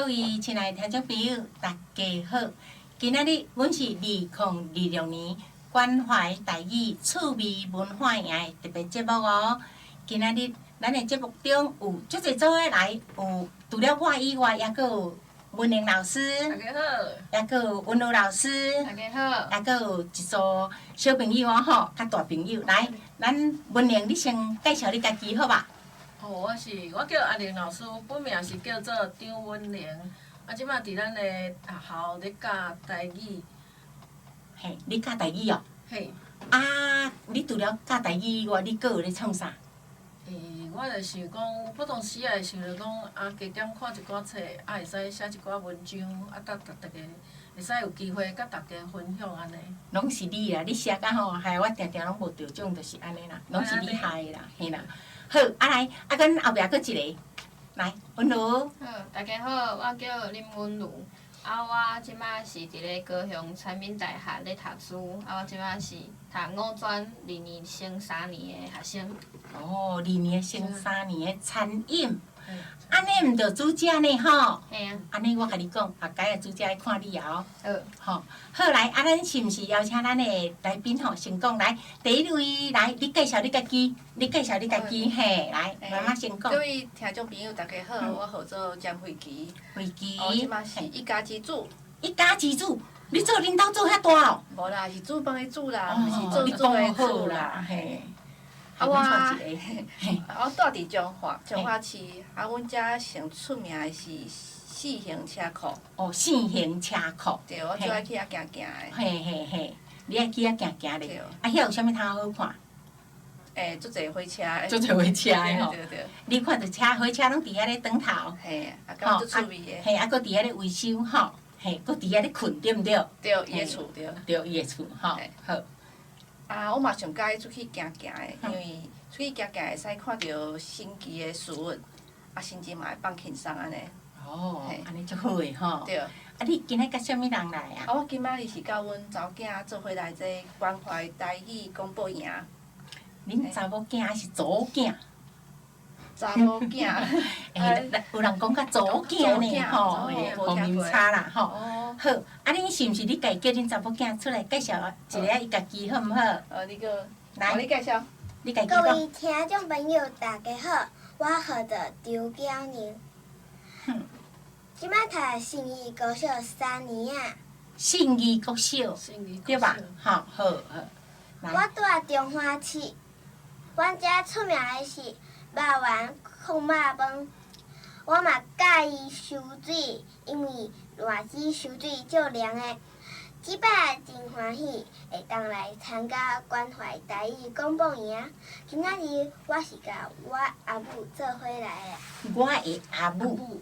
各位親愛的聽眾朋友，大家好！今仔日阮是2026年關懷台語趣味文化營的特別節目哦。今仔日咱的節目中有足濟組的來，有除了我以外，猶閣有文玲老師，大家好，猶閣有溫如老師，大家好，猶閣有一組小朋友哦吼，佮大朋友來，咱文玲，你先介紹你家己好吧？哦，我叫阿玲老師，本名是叫做張文玲，啊，這擺佇咱的學校咧教台語。嘿，你教台語哦？嘿。啊，你除了教台語以外，你閣有咧創啥？欸，我就想講，普通時會想著講，啊，加減看一寡冊，啊，會使寫一寡文章，啊，佮逐家會使有機會佮大家分享按呢。攏是你啦，你寫甲吼，害我定定攏無得獎，就是按呢啦，攏是你害的啦，嘿啦。好，啊來，啊，阮後壁閣一个，來，溫如。好，大家好，我叫林溫如，啊，我這擺是佇咧高雄產品大學咧讀書，啊，我這擺是讀五專二年升三年的學生。哦，二年升三年的餐飲，按呢毋著煮食呢吼？嘿啊。按呢我共你講，後擺的煮食愛看你啊哦。好。吼，好來，啊，咱是毋是邀請咱的來賓吼？先講來，第一位來，你介紹你家己，你介紹你家己嘿，來，媽媽先講。各位聽眾朋友，大家好，我號做江慧琪。慧琪。我這擺是一家之主。一家之主，你做恁兜做遐大哦？無啦，是煮飯的煮啦，毋是做煮的煮啦。嘿。啊，我，我住佇彰化，彰化市，啊，阮遮上出名的是四行車庫。哦，四行車庫。對，我最愛去遐行行的。嘿嘿嘿，你愛去遐行行咧？啊，遐有啥物通好看？欸，足濟火車。足濟火車的吼。對對對。你看著車火車攏佇遐咧轉頭。嘿，啊，感覺足趣味的。嘿，啊，閣佇遐咧維修吼，嘿，閣佇遐咧睏，對毋對？對，伊的厝對。對，伊的厝吼，好。啊，我嘛上佮意出去行行的，因為出去行行會使看著新奇的事物，啊，心情嘛會放輕鬆按呢。哦，按呢足好的吼。對。啊，你今仔佮啥物人來啊？啊，我今仔日是佮阮查某囝做伙來這關懷台語廣播營。恁查某囝抑是查囝？查某囝。欸，有人講較查囝呢吼，無音差啦吼。好，啊，恁是毋是你家己叫恁查某囝出來介紹一下伊家己好毋好？哦，你叫，來，你介紹。你家己各位聽眾朋友，大家好，我號做張嬌寧。這擺讀信義國小三年仔。信義國小，對吧？好，好，好。我住彰化市，阮遮出名的是肉圓、炕肉飯。我嘛佮意泅水，因為熱水泅水足涼的。這擺真歡喜會當來參加關懷台語廣播營。今仔日我是佮我阿母做伙來的。我的阿母，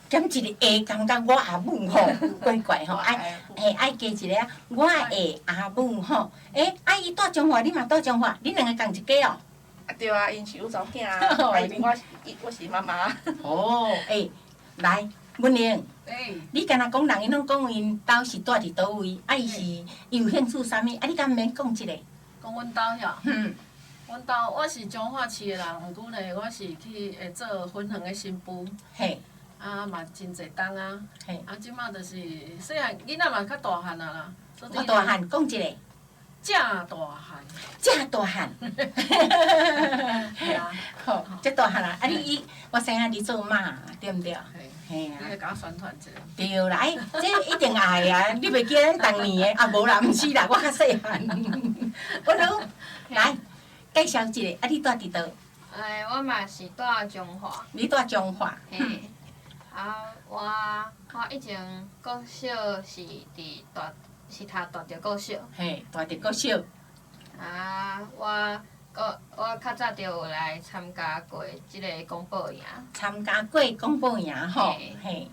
減一個下，感覺我阿母吼，怪怪吼，愛嘿愛加一個我的阿母吼。欸，啊伊住彰化，你嘛住彰化，恁兩个仝一家哦？啊對啊，𪜶是阮查某囝啊，我是媽媽。哦，欸，來，文玲，你敢若講人𪜶攏講𪜶兜是住佇佗位，啊伊是伊有興趣啥物？啊你敢毋免講一下？講阮兜遐？嗯。阮兜我是彰化市的人，毋過呢，我是去會做分園的新婦。啊嘛真濟冬啊。啊，這擺就是細漢囡仔嘛較大漢啊啦。較大漢，講一下。正大漢。正大漢。好，這大漢啊！啊你伊，我知影你做媽，對毋對？嘿啊。你會共我宣傳一下。對啦，欸，這一定愛啊！你袂記得咱當年的？啊，無啦，毋是啦，我較細漢。我講，來介紹一下，啊，你住佇佗？欸，我嘛是住彰化。你住彰化。嘿。啊，我以前國小是佇大，是讀大著國小。嘿，大著國小。啊，我較早就有來參加過這个廣播營。參加過廣播營吼，嘿。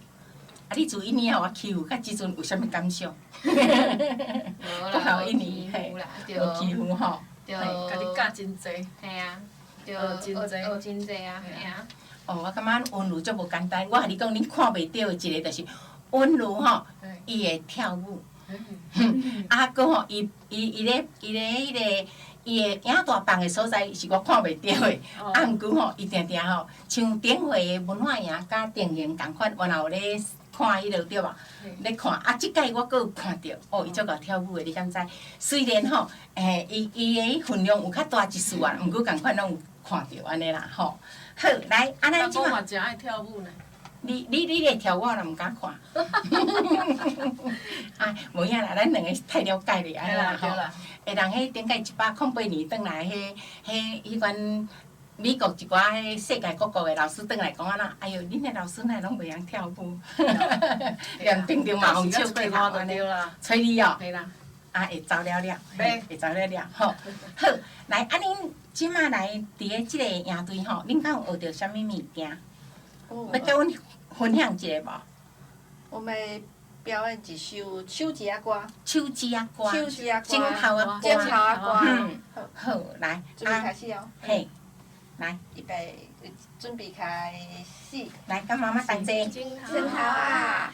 啊，你自一年予我欺負，到這陣有啥物感想？無啦，無欺負啦，對。無欺負吼。對。共你教真濟。嘿啊，對，學真濟。學真濟啊，嘿啊。哦，我感覺溫如足無簡單。我共你講，恁看袂著的一个就是溫如吼，伊會跳舞。啊，閣吼，伊伊伊咧伊咧彼个，伊的影大放的所在是我看袂著的，啊，毋過吼，伊定定吼，像頂回的文化營佮定型仝款，原來有咧看彼落對無？咧看，啊，這擺我閣有看著，哦，伊足𠢕跳舞的，你敢知？雖然吼，欸，伊伊的份量有較大一絲啊，毋過仝款攏有看著按呢啦，吼。好，來，啊，咱這馬。我嘛誠愛跳舞呢。你你你咧跳舞，我若毋敢看。啊，無影啦，咱兩个太了解咧，按呢啦吼。會人彼頂擺108年轉來，彼彼彼款美國一寡彼世界各國的老師轉來講按怎？哎喲，恁的老師哪會攏袂曉跳舞？連定定嘛予笑過頭按呢。揣你哦。啊，會走了了，會走了了，吼。好，來，啊，恁這馬來佇咧這个營隊吼，恁敢有學著啥物物件？欲佮阮分享一下無？我們表演一首手指仔歌。手指仔歌。手指仔歌。指頭仔歌。指頭仔歌。嗯。好，來。準備開始哦。嘿。來。預備，準備開始。來，佮媽媽同齊。指頭仔，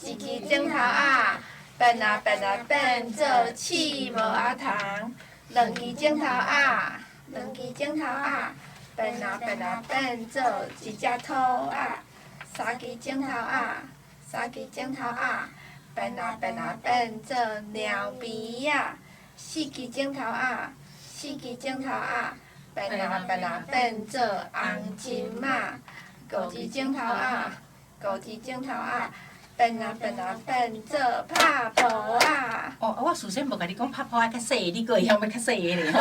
一支指頭仔，變啊變啊變做刺毛仔蟲。兩支指頭仔，兩支指頭仔，變啊變啊變做一隻兔仔。三支指頭仔，三支指頭仔，變啊變啊變做貓鼻仔。四支指頭仔，四支指頭仔，變啊變啊變做紅針仔。五支指頭仔，五支指頭仔，變啊變啊變做拍噗仔。哦，我事先無共你講拍噗仔較細个，你閣會曉欲較細个咧吼？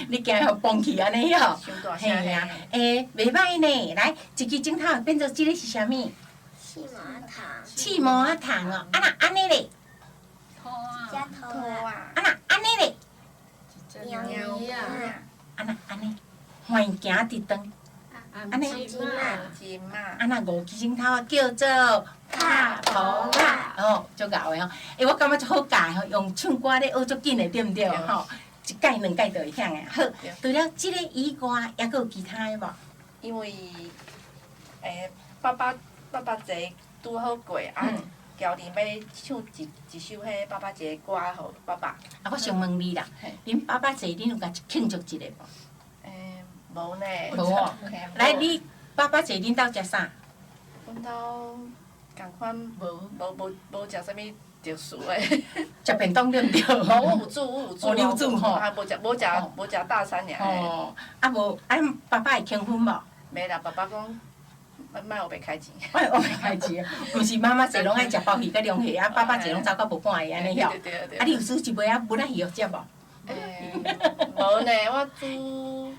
你驚予崩去按呢吼？嘿啊，欸，袂䆀呢，來，一支指頭變做這个是啥物？刺毛仔蟲。刺毛仔蟲哦，啊若按呢咧？兔仔。兔仔。啊若按呢咧？貓鼻仔。啊若按呢？歡行佇當。按呢，啊若五支指頭叫做拍噗仔，吼，足𠢕的吼。欸，我感覺足好教的吼，用唱歌咧學足緊的，對毋對？吼，一擺兩擺就會曉的。好，除了這个以外，猶閣有其他的無？因為，欸，爸爸爸爸節拄好過啊，喬琳欲唱一一首彼爸爸節的歌予爸爸。啊，我想問你啦，恁爸爸節恁有共慶祝一下無？無呢。無哦。來，你爸爸節恁兜食啥？阮兜仝款無無無無食啥物特殊的。食便當對毋對？無，我有煮，我有煮。哦，你有煮吼。啊，無食無食無食大餐爾。哦，啊無，啊爸爸會輕粉無？袂啦，爸爸講，莫烏白開錢。莫烏白開錢，毋是媽媽節攏愛食鮑魚佮龍蝦，啊爸爸節攏走到無半個按呢曉。啊，你有煮一尾仔文仔魚予食無？無呢，我煮。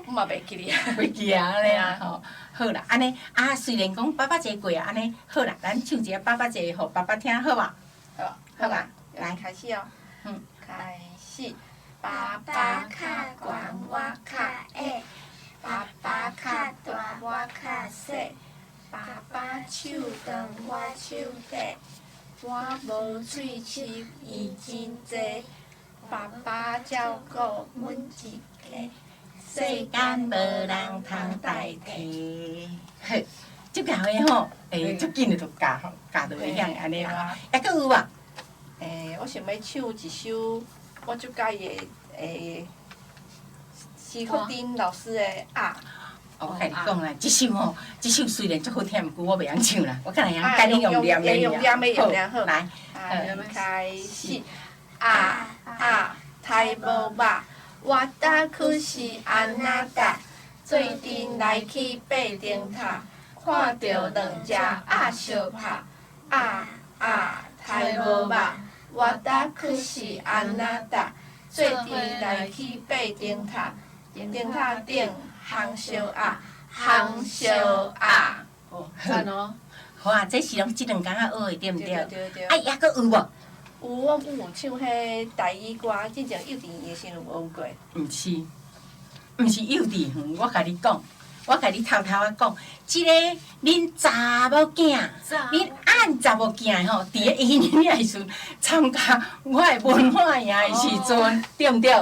我嘛袂記哩啊，袂記啊，按呢啊吼，好啦，按呢啊，雖然講爸爸節過啊，按呢好啦，咱唱一下爸爸節予爸爸聽，好無？好，好吧，來開始哦。嗯，開始。爸爸較懸，我較矮；爸爸較大，我較細。爸爸手長，我手短。我無喙齒，伊真濟。爸爸照顧阮一家。世間無人通代替。好，足𠢕的吼，欸，足緊的就教吼，教就會曉按呢啦。猶閣有無？欸，我想欲唱一首我足佮意的，欸，施福丁老師的《鴨》。我共你講啦，這首吼，這首雖然足好聽，毋過我袂曉唱啦，我敢若會曉共你用念的。用念的，用念好。來，開始。鴨鴨，刣無肉。我搭去是按怎搭？做陣來去爬燈塔，看著兩隻鴨相拍。鴨鴨，刣無肉，我搭去是按怎搭？做陣來去爬燈塔，燈塔頂烘燒鴨，烘燒鴨。哦，讚哦！好啊，這是攏這兩工仔學的，對毋對？對對。啊，猶閣有無？有，我有唱彼台語歌，之前幼稚園的時陣有學過。毋是，毋是幼稚園，我共你講，我共你偷偷仔講，這个恁查某囝，恁按查某囝的吼，佇咧幼兒園的時陣參加我的文化營的時陣，對毋對？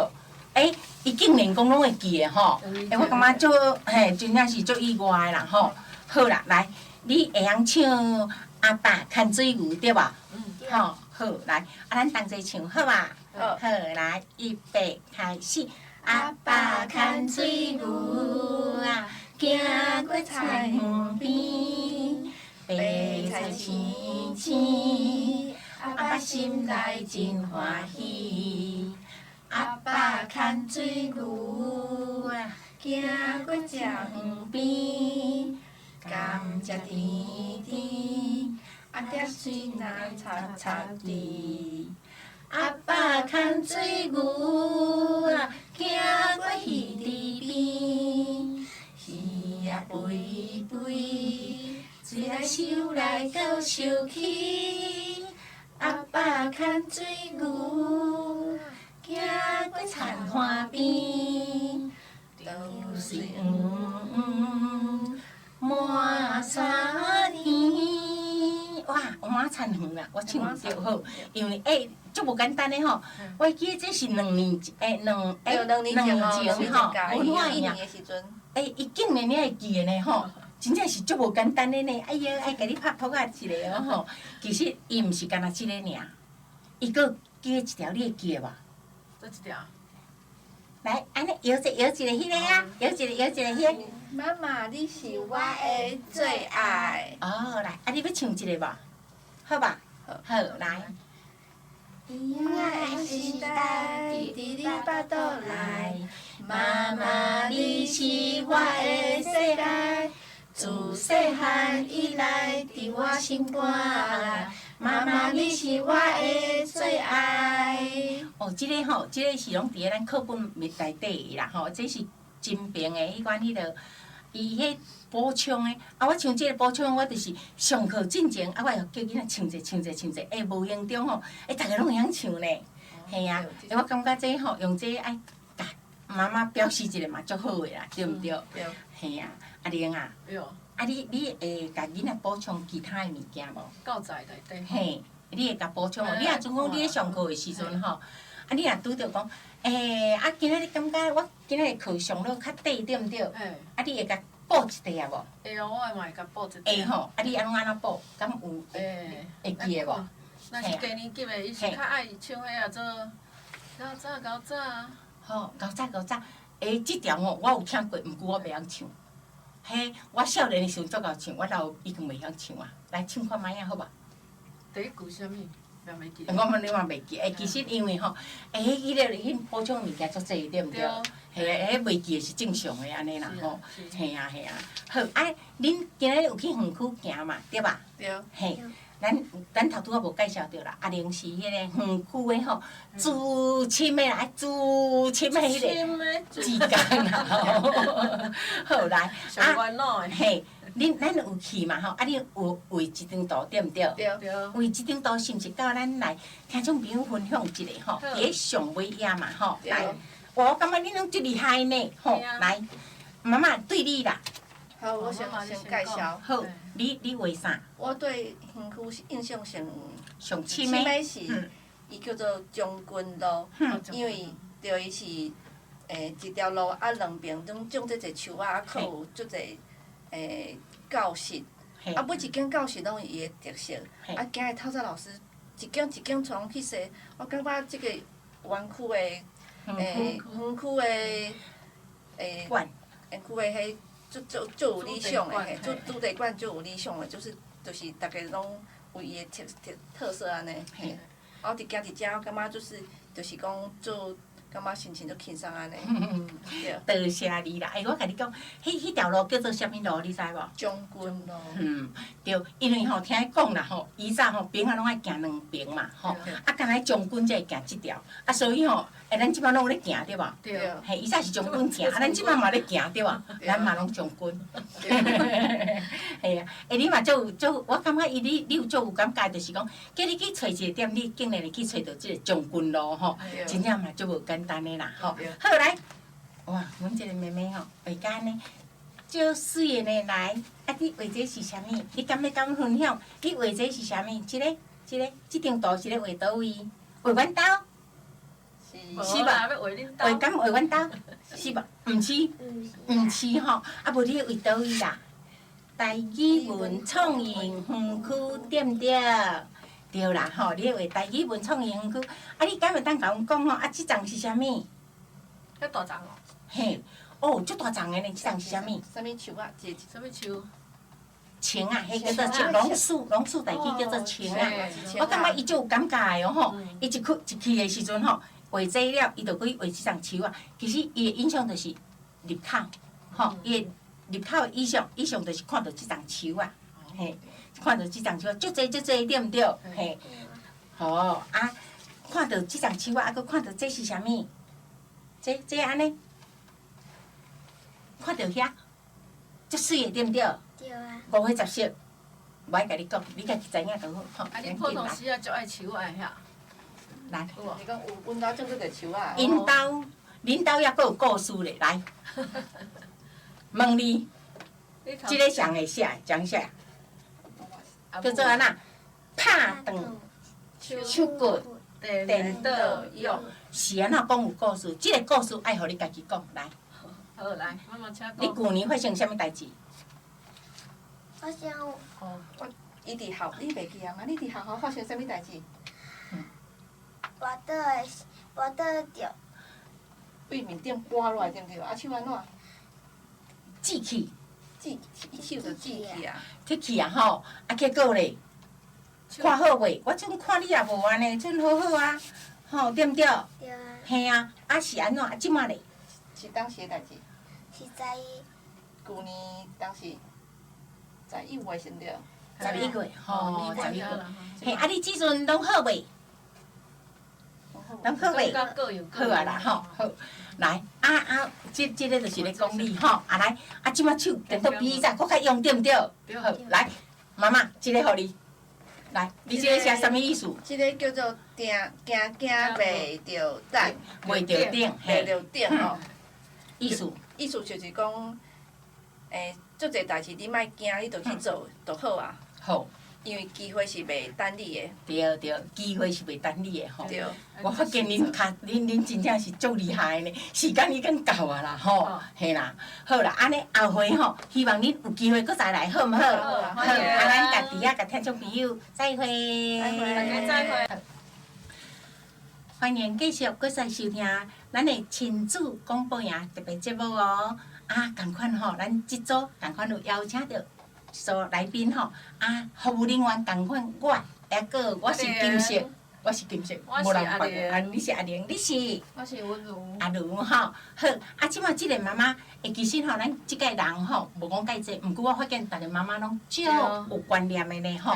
欸，伊竟然講攏會記的吼，欸，我感覺足嘿，真正是足意外的啦吼。好啦，來，你會曉唱阿爸牽水牛對無？嗯。吼，好，來，啊，咱同齊唱好無？好，來，預備，開始。阿爸牽水牛啊，行過菜園邊，白菜青青，阿爸心內真歡喜。阿爸牽水牛啊，行過食園邊，甘蔗甜甜，阿爹喙內插插甜。阿爸牽水牛啊，行過魚池邊，魚仔肥肥，水來收來閣收去。阿爸牽水牛，行過田岸邊，稻穗黃黃，滿山田。哇，滿田園啊！我唱著好，因為足無簡單的吼。我記得這是兩年兩兩年前吼，文化營伊竟然你會記得呢吼，真正是足無簡單的呢。哎呀，愛共你拍撲仔一个哦吼。其實伊毋是干焦這个爾，伊閣記一條，你會記得無？佗一條？來，按呢搖一搖一个彼个啊，搖一个搖一个彼个。媽媽，你是我的最愛。哦，來，啊，你欲唱一个無？好吧？好，來。嬰仔的時代，佇你腹肚內，媽媽你是我的世界，自細漢以來，佇我心肝內。媽媽你是我的最愛。哦，這个吼，這个是攏佇咧咱課本內底的啦吼，這是真平的彼款彼个，伊彼補充的。啊，我像這个補充，我就是上課進前，啊，我會叫囡仔唱者唱者唱者，無形中吼，逐个攏會曉唱呢。嘿啊，我感覺這吼用這愛共媽媽表示一下嘛，足好的啦，對毋對？對。嘿啊，阿玲啊，啊你會共囡仔補充其他的物件無？教材內底。嘿，你會共補充無？你若陣講你咧上課的時陣吼，啊，你若拄著講，啊，今仔日感覺我今仔日課上落較短，對毋對？啊，你會共補一塊仔無？會哦，我嘛會共補一塊。會吼，啊，你按怎按怎補？敢有會記得無？若是低年級的，伊是較愛唱彼个做𠢕早𠢕早。吼，𠢕早𠢕早，這條吼我有聽過，毋過我袂曉唱。嘿，我少年的時陣足𠢕唱，我老已經袂曉唱啊。來唱看覓仔好無？第一句啥物？也袂記。我嘛你嘛袂記，其實因為吼，彼个彼補充物件足濟，對毋對？嘿，彼袂記的是正常的按呢啦吼。嘿啊嘿啊，好啊，恁今仔日有去園區行嘛，對吧？對。嘿，咱頭拄仔無介紹著啦，阿玲是彼個園區的吼，資深的啦，資深的彼個志工啦吼。好來，啊，嘿，恁咱有去嘛吼？啊，恁有畫一張圖對毋對？對。畫這張圖是毋是到咱來聽眾朋友分享一下吼？佇咧上尾頁嘛吼。來，我感覺恁攏足厲害呢吼！來，媽媽對你啦。好，我先先介紹。好，你畫啥？我對園區印象上上深的是，伊叫做將軍路，因為對伊是一條路啊，兩邊攏種這濟樹仔，啊，閣有足濟教室，啊，每一間教室攏有伊的特色。啊，今日透早老師一間一間帶阮去踅，我感覺這個園區的園區的園區的彼足足足有理想的，嘿，主題館足有理想的，就是逐家攏有伊的特色按呢，嘿。我佇行佇遮，我感覺就是講做。感覺心情足輕鬆按呢，對。多謝你啦！我共你講，彼條路叫做啥物路，你知無？將軍路。對，因為吼聽伊講啦吼，以前吼兵仔攏愛行兩爿嘛吼，啊，干焦將軍才會行這條，啊，所以吼，咱這擺攏有咧行對無？對。嘿，以前是將軍行，啊，咱這擺嘛咧行對無？咱嘛攏將軍。嘿啊，你嘛足有足，我感覺伊你有足有感覺，就是講叫你去揣一個點，你竟然會去揣著這個將軍路吼，真正嘛足無簡單的啦吼。好來，哇，阮這個妹妹吼，畫甲按呢，足媠的呢來，啊，你畫這是啥物？你敢欲共阮分享？你畫這是啥物？這个、這个、這張圖是咧畫佗位？畫阮兜？是吧？欲畫恁兜？畫敢畫阮兜？是無？毋是，毋是吼，啊無你畫佗位啦？台語文創園園區對毋對？對啦吼，你咧畫台語文創園區，啊，你敢會當共阮講吼？啊，這叢是啥物？遐大叢哦。嘿，哦，足大叢的呢，這叢是啥物？啥物樹啊？這啥物樹？松啊，彼叫做松，榕樹，榕樹台語叫做松啊。我感覺伊足有感覺的哦吼，伊一去一去的時陣吼，畫這了，伊就閣去畫這叢樹啊。其實伊的印象就是入口，吼，伊的入口的意象，意象就是看著這叢樹啊，嘿，看著這叢樹啊，足濟足濟，對毋對？嘿，好啊，看著這叢樹啊，啊，閣看著這是啥物？這這按呢？看著遐，足媠的，對毋對？對啊。五花十色，無愛共你講，你家己知影就好。吼，啊，你普通時啊，足愛樹仔遐。來。你講有阮兜種這個樹仔。𪜶兜，恁兜抑閣有故事咧，來。問你，這个誰會寫？誰寫？叫做按怎？拍斷手骨，顛倒藥。是按怎講有故事？這个故事愛予你家己講，來。好，來，媽媽請講。你舊年發生啥物代誌？發生。哦，我伊佇校，你袂記啊嗎？你佇學校發生啥物代誌？跋倒的，跋倒著。對面頂跋落來對毋對？啊手按怎？折去。折，伊手就折去啊。折去啊吼！啊結果咧，看好袂？我陣看你也無按呢，陣好好啊，吼對毋對？對啊。嘿啊，啊是按怎？啊這馬咧？是當時的代誌。是十一。舊年當時。11月先對。11月，吼，十一月。嘿，啊，你這陣攏好袂？攏好袂？好啊啦，吼，好。來，啊啊，這這个就是咧講你吼，啊來，啊這馬手顛倒比以前閣較勇，對毋對？好，來，媽媽，這个予你。來，你這个寫啥物意思？這个叫做驚驚驚袂著等，袂著頂，袂著頂吼。意思？意思就是講，欸，足濟代誌你莫驚，你就去做就好啊。好。因為機會是袂等你的。對對，機會是袂等你的吼。對。我發現恁較恁恁真正是足厲害的呢，時間已經到啊啦吼，嘿啦，好啦，按呢後回吼，希望恁有機會閣再來，好毋好？好，啊，咱共佇遐共聽眾朋友再會。大家再會。歡迎繼續閣再收聽咱的親子廣播營特別節目哦。啊，仝款吼，咱這組仝款有邀請著一組來賓吼，啊，服務人員仝款我，抑閣我是金色，我是金色，無人別啊，你是阿玲，你是？我是溫如。阿如吼，好，啊，這馬這個媽媽，欸，其實吼，咱這屆人吼，無講介濟，毋過我發現逐个媽媽攏足有觀念的呢吼。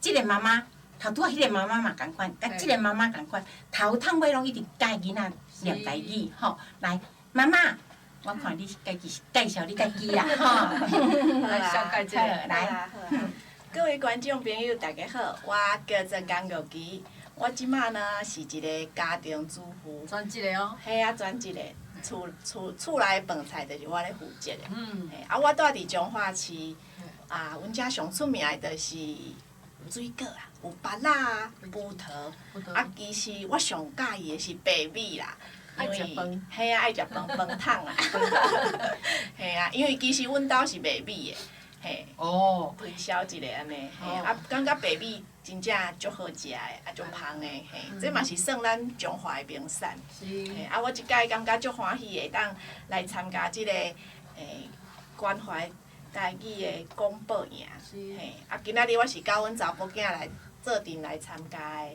這個媽媽頭拄仔彼個媽媽嘛仝款，佮這個媽媽仝款，頭頭尾攏一直教囡仔念台語吼。來，媽媽。我看你家己介紹你家己啦，吼。來，小介紹。來，各位觀眾朋友，大家好，我叫做江玉琪，我這馬呢是一个家庭主婦。專職的哦。嘿啊，專職的，厝厝厝內飯菜就是我咧負責的。嘿，啊，我住佇彰化市，啊，阮遮上出名的就是有水果啊，有芭樂啊、葡萄。啊，其實我上佮意的是白米啦。愛食飯，嘿啊，愛食飯飯桶啊，嘿啊，因為其實阮兜是賣米的，嘿，哦，推銷一个按呢，嘿啊，感覺白米真正足好食的，啊，足芳的，嘿，這嘛是算咱彰化的名產，嘿，啊，我這擺感覺足歡喜會當來參加這个欸關懷台語的廣播營，嘿，啊，今仔日我是佮阮查某囝來做陣來參加的，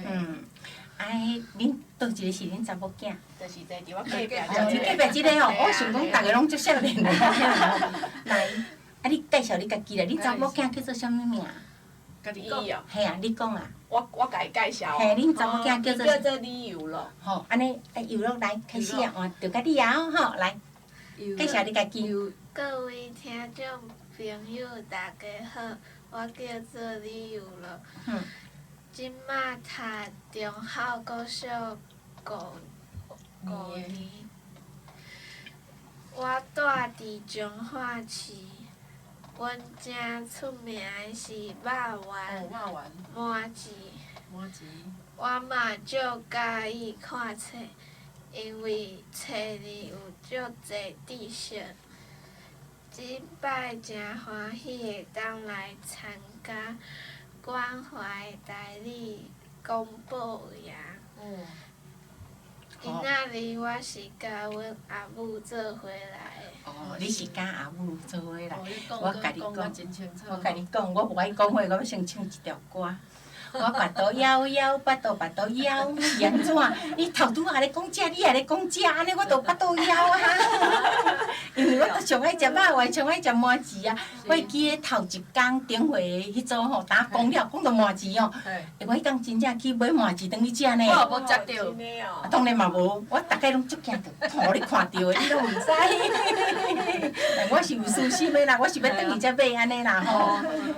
嗯。哎，恁佗一个是恁查某囝？就是坐佇我隔壁。哦，你隔壁這个哦，我想講逐个攏足少年的。來，啊，你介紹你家己啦，恁查某囝叫做啥物名？家己講。嘿啊，你講啊。我我共伊介紹。嘿，恁查某囝叫做。叫做李尤樂。吼，按呢，啊，尤樂來開始啊，換著佮你啊，吼，來，介紹你家己。各位聽眾朋友，大家好，我叫做李尤樂。這馬讀中孝國小五年，我住佇彰化市，阮遮出名的是肉丸、麻糍。我嘛足佮意看冊，因為冊裡有足濟知識。這擺誠歡喜會當來參加關关怀台语广播营。今仔日我是佮阮阿母做伙来的。哦，你是佮阿母做伙来。我共你讲，我共你讲，我无爱讲话，我欲先唱一条歌。我腹肚枵枵，腹肚腹肚枵，是按怎？你头拄仔咧讲这，你也咧讲这，按呢我都腹肚枵啊！因为我都上爱食肉圆，上爱食麻糍啊。我会记得头一工顶回彼组吼，当讲了讲到麻糍哦，欸，我彼工真正去买麻糍转去食呢。我也无食著。啊，当然嘛无，我逐摆拢足惊著，予你看著的，你拢毋知。我是有私心的啦，我是欲转去才买按呢啦吼。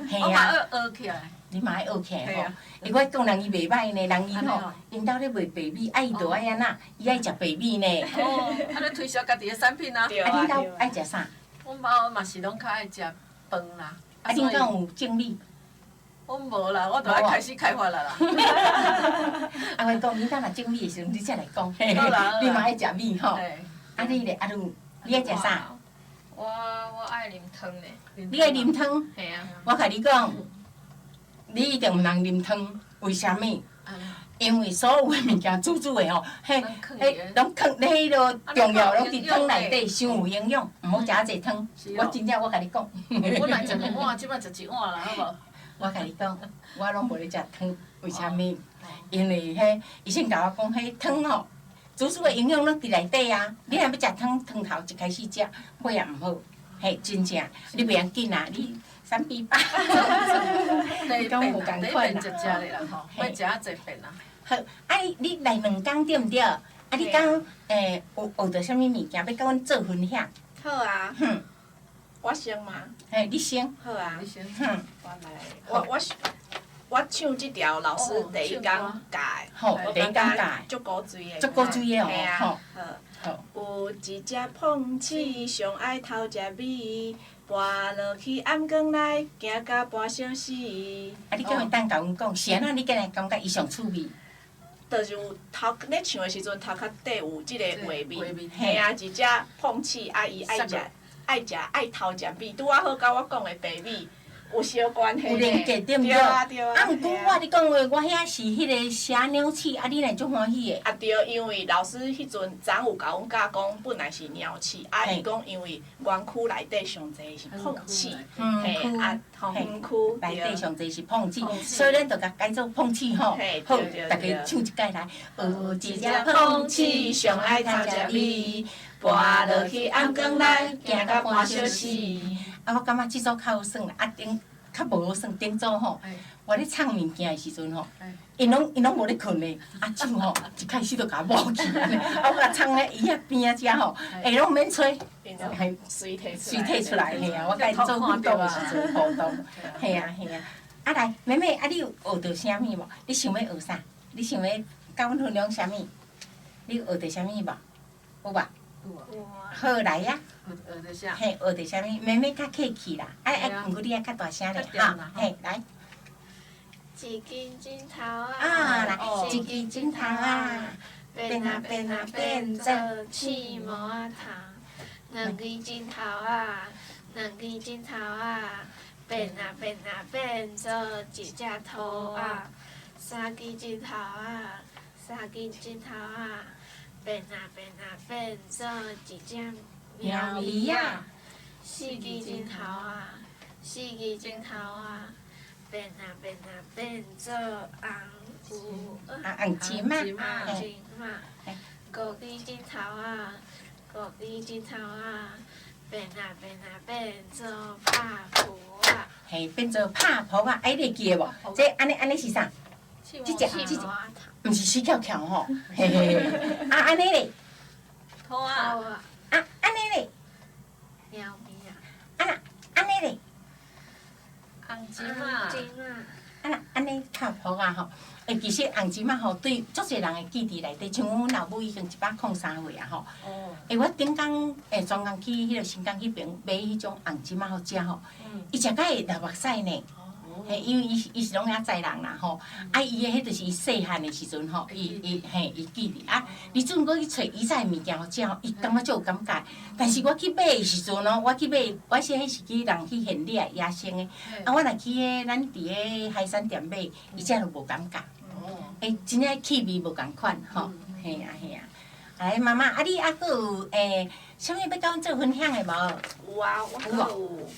嘿啊。我嘛爱学起来。你嘛爱学起来吼？欸，我讲人伊袂䆀呢，人伊吼，𪜶兜咧卖白米，啊伊就爱按怎？伊爱食白米呢。哦，按呢推销家己的产品啊。啊，恁兜爱食啥？阮兜嘛是拢较爱食饭啦。啊，恁敢有种米？阮无啦，我著爱开始开发啦啦。啊，我讲，恁兜若种米的时阵，你才来讲。你嘛爱食米吼？啊，你咧？啊，你你爱食啥？我爱啉汤呢。你爱啉汤？嘿啊。我共你讲。你一定毋通啉汤，为啥物？因为所有的物件煮煮的吼，彼彼拢囥咧彼落重要拢伫汤内底，伤有营养，毋好食遮济汤。我真正我共你讲。本来食两碗，这摆食一碗啦，好无？我共你讲，我拢无咧食汤，为啥物？因为彼医生共我讲，彼汤吼，煮煮的营养拢伫内底啊。你若欲食汤，汤头一开始食，尾也毋好。嘿，真正，你袂要紧啊，你。3比8，第一遍，第一遍食食咧啦吼，欲食较济遍啦。好，啊你你来两工对毋对？啊你讲有学著啥物物件，欲佮阮做分享？好啊。哼。我先吗？嘿，你先。好啊。你先。哼。我来，我唱这条老师第一工教的。好，第一工教的。足古锥的。足古锥的哦。好。好。有一只碰鼠，上爱偷食米。跋落去暗光内，行到半小时。啊！你敢会当共阮讲，是按怎你敢会感觉伊上趣味？就是有头咧唱的时阵，头壳底有这个画面，嘿啊，一只碰鼠啊，伊爱食爱食爱偷食米，拄仔好佮我讲的白米。有相关系，有连结对毋对？对啊对啊。啊，毋过我咧讲话，我遐是彼个写鸟鼠，啊，你若足欢喜的。啊对，因为老师彼阵昨有共阮教讲，本来是鸟鼠，啊伊讲因为园区内底上济是碰鼠，嘿啊，园区内底上济是碰鼠，所以咱就共改做碰鼠吼。好，逐家唱一摆来。有一只碰鼠上爱偷食米，跋落去暗光内，行到半小时。啊，我感觉这组较好耍啦，啊顶较无好耍，顶组吼，我咧唱物件的时阵吼，𪜶拢𪜶拢无咧睏咧，啊手吼一开始就共我摸起按呢，啊我共唱咧伊遐边仔遮吼，会拢毋免吹，嘿，随提随提出来，嘿啊，我共𪜶做运动的时阵互动，嘿啊嘿啊，啊来，妹妹，啊你有学著啥物无？你想欲学啥？你想欲佮阮分享啥物？你有学著啥物无？有无？好来啊！学著啥？嘿，学著啥物？妹妹较客气啦，啊啊，毋过你爱较大声咧，哈，嘿，来。一支指头仔，啊，来，一支指头仔，变啊变啊变做鼠毛仔头。两支指头仔，两支指头仔，变啊变啊变做一只兔仔。三支指头仔，三支指头仔。变啊变啊变做一只猫咪仔，四支指头仔，四支指头仔，变啊变啊变做红牛仔，红金仔，红金仔，五支指头仔，五支指头仔，变啊变啊变做拍噗仔，嘿，变做拍噗仔，哎，你会记得无？这按呢按呢是啥？这只这只。毋是死翘翘吼，嘿嘿嘿，啊按呢咧，兔仔，啊按呢咧，猫咪啊，啊若按呢咧，红金仔，啊若按呢拍噗仔吼，欸其实红金仔吼对足济人的记忆内底，像阮老母已经103岁啊吼。欸我顶工欸专工去彼个新港彼边买彼种红金仔予食吼，伊食甲会流目屎呢。嘿，因為伊是攏遐載人啦吼，啊伊的彼就是伊細漢的時陣吼，伊伊嘿伊記得啊，你陣閣去揣以前的物件予食吼，伊感覺足有感覺。但是我去買的時陣哦，我去買，我是彼是去人去獻禮啊，野生的，啊我若去彼咱佇彼海產店買，伊才就無感覺。欸，真正氣味無仝款吼，嘿啊嘿啊。哎，媽媽，啊你猶閣有欸，啥物欲佮阮做分享的無？有啊，我閣有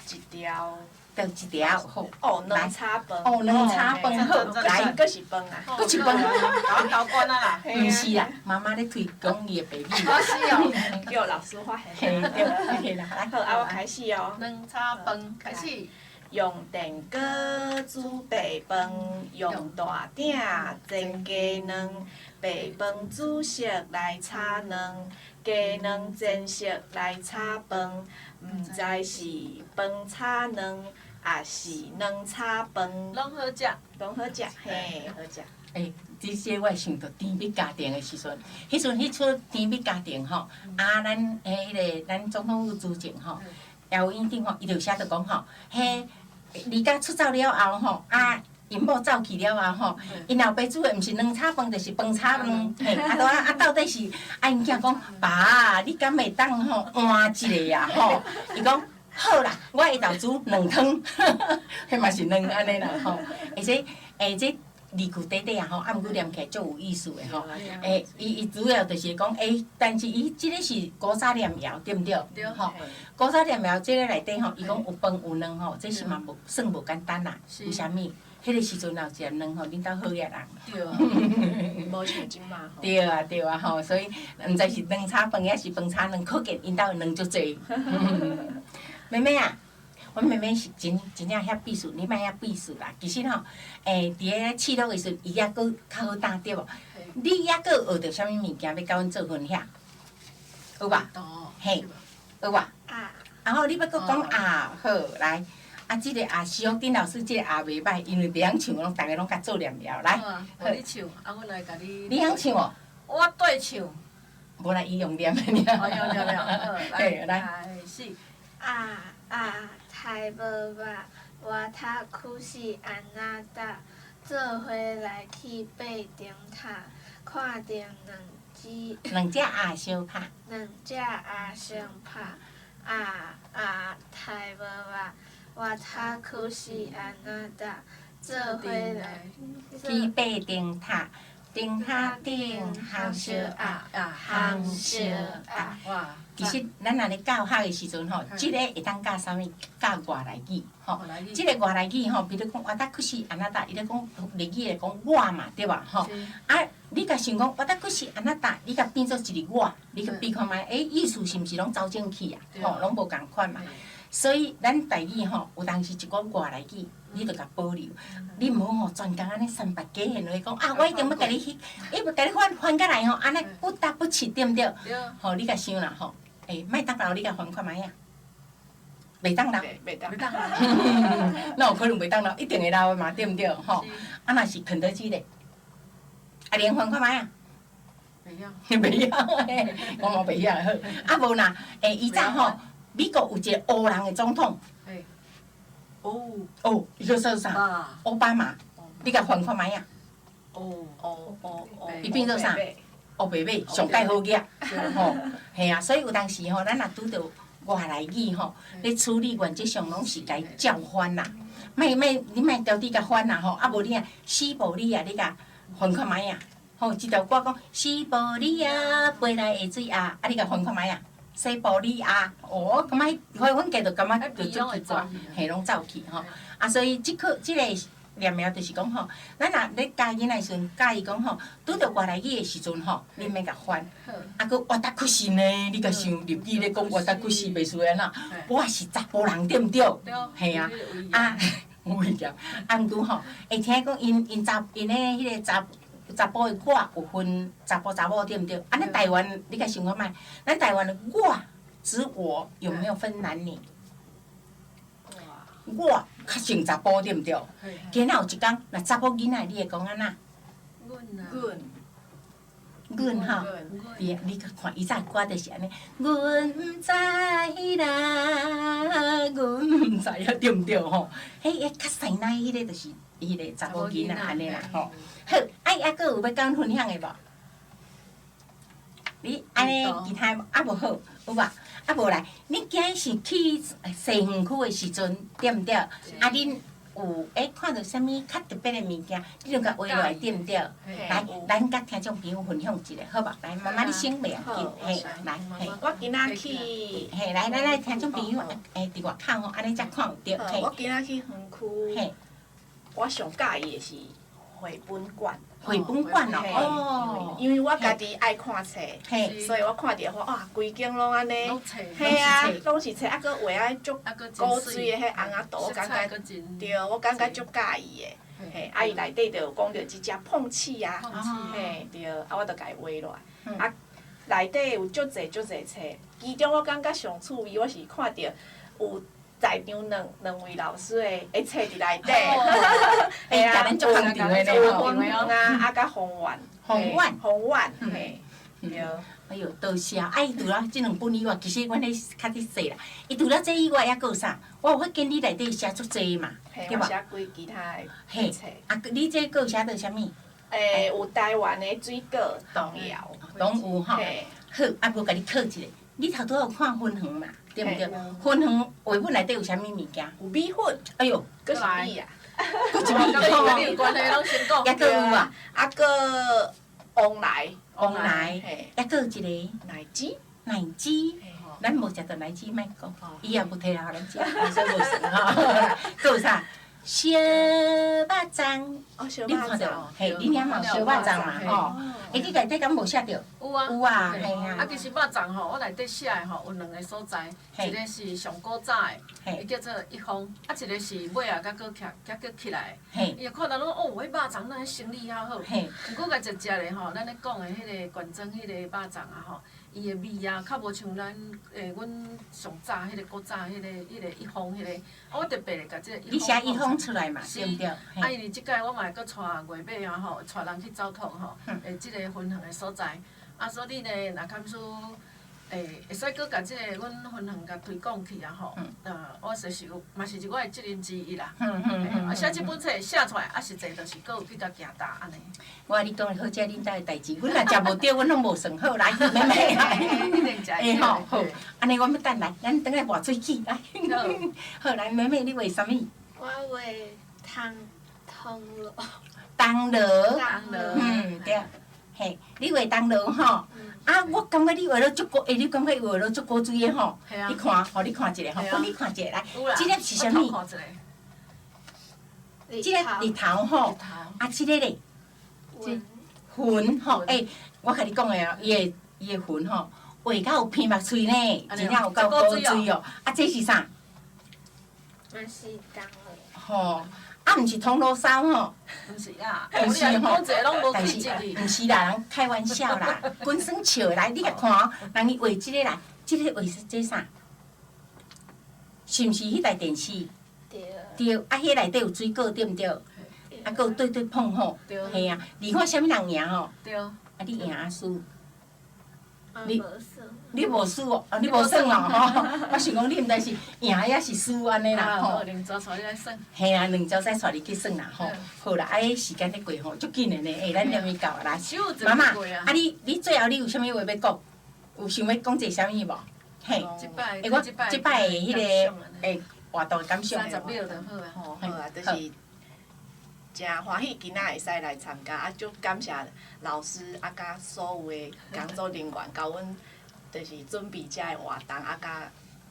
一條。閣一條好。哦，卵炒飯。哦，卵炒飯好，來。閣是飯啊。閣是飯。共我交關啊啦。毋是啦，媽媽咧推廣伊的白米。哦，是哦。叫老師發現。嘿對，嘿啦，來。好，啊我開始哦。卵炒飯開始。用電鍋煮白飯，用大鼎煎雞卵，白飯煮熟來炒卵，雞卵煎熟來炒飯，毋知是飯炒卵，抑是卵炒飯。攏好食。攏好食，嘿，好食。欸，這這我會想著甜蜜家庭的時陣，彼陣彼齣甜蜜家庭吼，啊，咱彼個咱總統府主政吼，姚院長吼，伊就寫著講吼，彼離家出走了後吼，啊，𪜶某走去了後吼，𪜶老爸煮的毋是卵炒飯，就是飯炒卵，嘿，啊，都啊啊，到底是啊，𪜶囝講，爸，你敢會當吼換一个啊吼？伊講好啦，我下晝煮卵湯，彼嘛是卵按呢啦吼，而且欸這字句短短啊吼，啊毋過念起來足有意思的吼。欸，伊主要就是講欸，但是伊這个是古早念謠對毋對？對。吼，古早念謠這个內底吼，伊講有飯有卵吼，這是嘛無算無簡單啦。為啥物？彼个時陣若有一粒卵吼，恁兜好額人。對啊。無像這馬吼。對啊對啊吼，所以毋知是卵炒飯抑是飯炒卵，可見𪜶兜的卵足濟。妹妹啊。阮妹妹是真真正遐秘書，你莫遐秘書啦。其實吼，欸，佇咧試錄的時陣，伊猶閣較好答對無？你猶閣學著啥物物件欲佮阮做分享？有無？嘿，有無？啊。啊好，你欲閣講啊？好，來。啊，這个啊，徐福丁老師這个啊袂䆀，因為袂曉唱，攏逐个攏共做念謠來。好啊，予你唱，啊，阮來共你。你曉唱哦？我對唱。無啦，伊用念的爾。哦，用念的，好，來，來。開始。啊啊！菜無肉，わたくしあなた，做伙來去爬燈塔，看著兩隻。兩隻鴨相拍。兩隻鴨相拍，啊啊！菜無肉，わたくしあなた，做伙來去爬燈塔。燈塔頂烘燒鴨，烘燒鴨。哇！其實咱若咧教學的時陣吼，這个會當教啥物？教外來語吼。這个外來語吼，比如講わたくしあなた，伊咧講日語咧講我嘛，對無吼？啊，你共想講わたくしあなた，你共變做一个我，你共比看覓？欸，意思是毋是攏走正去啊？吼，攏無仝款嘛。所以咱台語吼，有當時一寡外來語，你著共保留。你毋好吼，專工按呢三八假言話講啊，我一定欲共你去，伊欲共你翻翻過來吼，按呢不搭不起，對毋對？吼，你共想啦吼，欸，麥當勞你共翻看覓啊？麥當勞。麥當勞。哪有可能麥當勞？一定會老的嘛，對毋對？吼，啊，若是肯德基咧，啊，連翻看覓啊？袂曉。袂曉嘿，我嘛袂曉好。啊無啦，欸，以前吼。美國有一个黑人的總統，哦，哦，伊叫做啥？奧巴馬，你共翻看覓啊？哦哦哦哦，伊變做啥？烏白馬上蓋好額，吼，嘿啊，所以有當時吼，咱若拄著外來語吼，咧處理原則上攏是共伊照翻啦，莫莫你莫著佇共翻啦吼，啊無你啊，西伯利亞你共翻看覓啊？吼，這條歌講西伯利亞飛來的水鴨，啊你共翻看覓啊？西伯利亞，哦，感覺阮家就感覺就足奇怪，嘿，攏走去吼。啊，所以這個這个念名就是講吼，咱若咧教囡仔時陣，教伊講吼，拄著外來語的時陣吼，你免共翻。啊，閣わたくし呢，你共想日語咧講わたくし袂輸按怎？我是查埔人對毋對？嘿啊，啊，有危險。啊，毋過吼，會聽講𪜶𪜶查𪜶的彼个查。查埔的我有分查埔查某對毋對？啊，咱台灣你共想看覓？咱台灣的我指我有沒有分男女？我較像查埔對毋對？今仔有一工，若查某囡仔，你會講按怎？阮啊。阮。阮吼，對，你看伊早歌就是按呢，阮毋知啦，阮毋知啊，對毋對吼？彼個較細奶彼個就是彼個查某囡仔按呢啦吼。好，啊伊猶閣有欲佮阮分享的無？你按呢其他啊無好，有無？啊無來，你今日是去西園區的時陣，對毋對？啊，恁有欸看著啥物較特別的物件，你攏共畫落來，對毋對？來，咱佮聽眾朋友分享一下，好無？來，媽媽你先袂要緊，嘿，來，嘿。我今仔去，嘿，來來來，聽眾朋友，欸，佇外口吼，按呢才看有著。嘿。我今仔去園區，我上佮意的是繪本館。繪本館哦，因為我家己愛看冊，所以我看著哇，規間攏按呢，嘿啊，攏是冊，啊，閣畫啊足古錐的彼尪仔圖，我感覺，對，我感覺足佮意的，嘿，啊伊內底就有講著這隻碰柿啊，嘿，對，啊我就共伊畫落來，啊內底有足濟足濟冊，其中我感覺上趣味，我是看著有在場兩位老師的冊佇內底，嘿啊，有粉紅啊，啊佮方圓，方圓，方圓，嘿，對。哎喲，多謝！啊，伊除了這兩本以外，其實阮彼較佇細啦。伊除了這以外，猶閣有啥？我有發現你內底寫足濟嘛，對無？寫幾其他的冊。啊，你這閣有寫著啥物？有台灣的水果童謠，攏有吼。好，啊無共你考一下，你頭拄仔有看分園嘛？對毋對？分園畫本內底有啥物物件？有米粉。哎喲，閣是米啊！閣是米吼。有關係攏先講。猶閣有啊？啊，閣旺來，旺來，猶閣有一個奶雞。奶雞，咱無食著奶雞，莫講，伊也無提來予咱食，所以無算吼。閣有啥？燒肉粽，你看著無？嘿，恁遐嘛有燒肉粽嘛吼？欸，你內底敢無寫著？有啊。有啊，嘿啊。啊，其實肉粽吼，我內底寫的吼有兩個所在，一個是上古早的，伊叫做一方；啊，一個是尾仔才閣起，才閣起來的。伊就看到攏哦，彼肉粽哪生理遐好。毋過共食食咧吼，咱咧講的彼個觀庄彼個肉粽啊吼，伊的味啊，較無像咱阮上早彼個古早彼個一方彼個。啊，我特別會共這個一方。你寫一方出來嘛，對毋對？啊，因為這擺我嘛會閣帶月尾啊吼，帶人去走透吼，這個分園的所在。啊，所以呢，若堪使會使閣共這個阮分園共推廣去啊吼，我說是有，嘛是我的責任之一啦。啊，寫這本冊寫出來，啊，實際就是閣有去共行踏按呢。我共你講，好彩恁兜的代誌，阮若食無著，阮攏無算好來，妹妹來。欸吼，好，按呢我欲等來，咱轉來跋水去來。好來，妹妹你畫啥物？我畫銅銅鑼。銅鑼。嗯，對。嘿，你畫銅鑼吼，啊，我感覺你畫了足古，欸，你感覺畫了足古錐的吼？你看，予你看一下吼，予你看一下來，這粒是啥物？這个日頭吼，啊，這个咧？雲吼，欸，我共你講的哦，伊的雲吼，畫甲有鼻目喙呢，真正有夠古錐哦。啊，這是啥？嘛是銅鑼。吼。啊，毋是銅鑼燒吼，毋是啊，毋是吼，但是毋是啦，人開玩笑啦，滾耍笑來，你共看哦，人伊畫這個來，這個畫是這啥？是毋是彼台電視？對。對，啊，彼內底有水果對毋對？啊，閣有對對碰吼，嘿啊，你看啥物人贏吼？對。啊，你贏啊輸？你你無輸哦，啊，你無算哦，吼！我想講你毋知是贏抑是輸按呢啦，吼。兩組帶你來耍。嘿啊，兩組再帶你去耍啦，吼。好啦，啊，彼時間咧過吼，足緊的呢，欸，咱念伊到啊來。媽媽，啊你你最後你有啥物話欲講？有想欲講一个啥物無？嘿。欸，我這擺的彼個欸活動感想。30秒就好啊。好啊，就是誠歡喜今仔會使來參加，啊，足感謝老師啊，佮所有的工作人員，共阮就是準備這个活動，啊，佮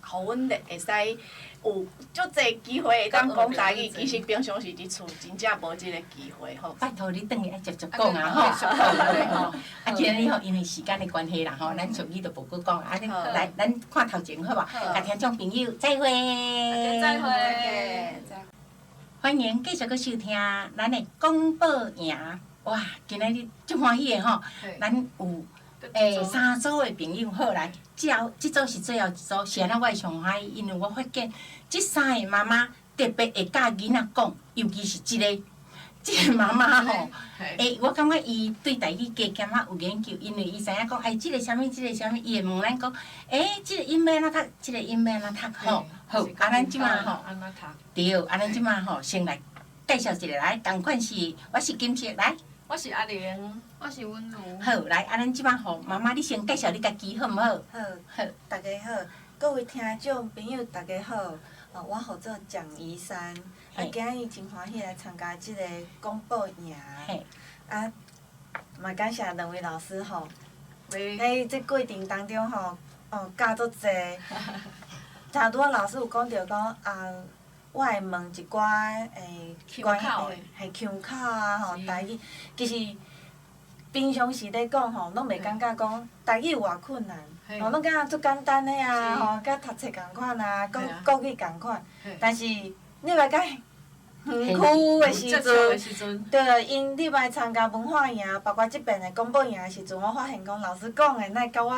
予阮會使有足濟機會會當講台語。其實平常時佇厝真正無這個機會吼。拜託你轉去愛捷捷講啊吼！啊，今日吼因為時間的關係啦吼，咱俗語就無閣講啊。來，咱看頭前好無？共聽眾朋友再會。再會。歡迎繼續閣收聽咱的廣播營。哇，今仔日足歡喜的吼！咱有三組的朋友好來，這後這組是最後一組，是按怎我會上歡喜？因為我發現這三个媽媽特別會佮囡仔講，尤其是這个，這个媽媽吼，欸，我感覺伊對台語加減仔有研究，因為伊知影講，哎，這个啥物，這个啥物，伊會問咱講，欸，這个音欲按怎讀，這个音欲按怎讀吼。好，啊，咱這馬吼，對，啊，咱這馬吼，先來介紹一下來，仝款是，我是金色，來，我是阿玲，我是溫如。好，來，啊，咱這馬吼，媽媽你先介紹你家己好毋好？好，好，大家好，各位聽眾朋友大家好，哦，我號做蔣怡珊，啊，今日真歡喜來參加這个廣播營，啊，嘛感謝兩位老師吼，佇這過程當中吼，哦，教足濟，頭拄仔老師有講著講啊，我會問一寡欸關於嘿腔口啊吼，台語，其實平常時咧講吼，攏袂感覺講台語有偌困難，吼攏感覺足簡單的啊吼，佮讀冊仝款啊，講國語仝款，但是你來佮園區的時陣，對，𪜶入來參加文化營，包括這遍的廣播營的時陣，我發現講老師講的，哪會佮我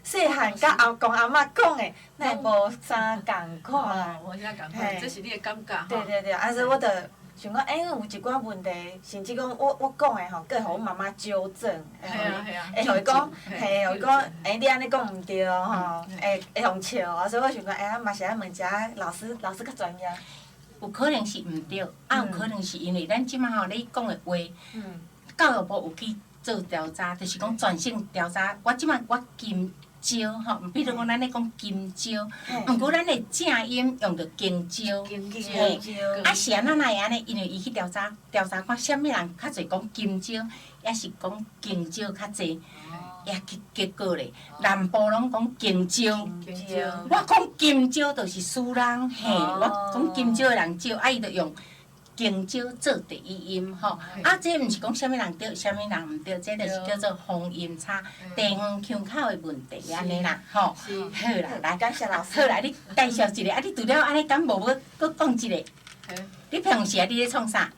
細漢佮阿公阿嬤講的，哪會無啥仝款。無啥仝款，這是你的感覺吼。對對對，啊所以我就想講，欸，有一寡問題，甚至講我我講的吼，閣會予阮媽媽糾正，會予伊講，嘿，予伊講，欸，你按呢講毋對吼，會會予笑，啊所以我想講，欸，嘛是愛問一下老師，老師較專業。有可能是毋對，啊有可能是因為咱這馬吼咧講的話，教育部有去做調查，就是講全省調查。我這馬我金蕉吼，比如講咱咧講金蕉，毋過咱的正音用著香蕉，嘿，啊是按怎哪會按呢？因為伊去調查，調查看啥物人較濟講金蕉，抑是講香蕉較濟。也結結果咧，南部攏講香蕉，我講金蕉就是輸人，嘿，我講金蕉的人少，啊伊就用香蕉做第一音，吼，啊這毋是講啥物人對，啥物人毋對，這就是叫做方音差，地方腔口的問題按呢啦，吼，好啦，來，感謝老師。好啦，你介紹一下，啊你除了按呢，敢無欲閣講一个？你平常時啊，你咧創啥？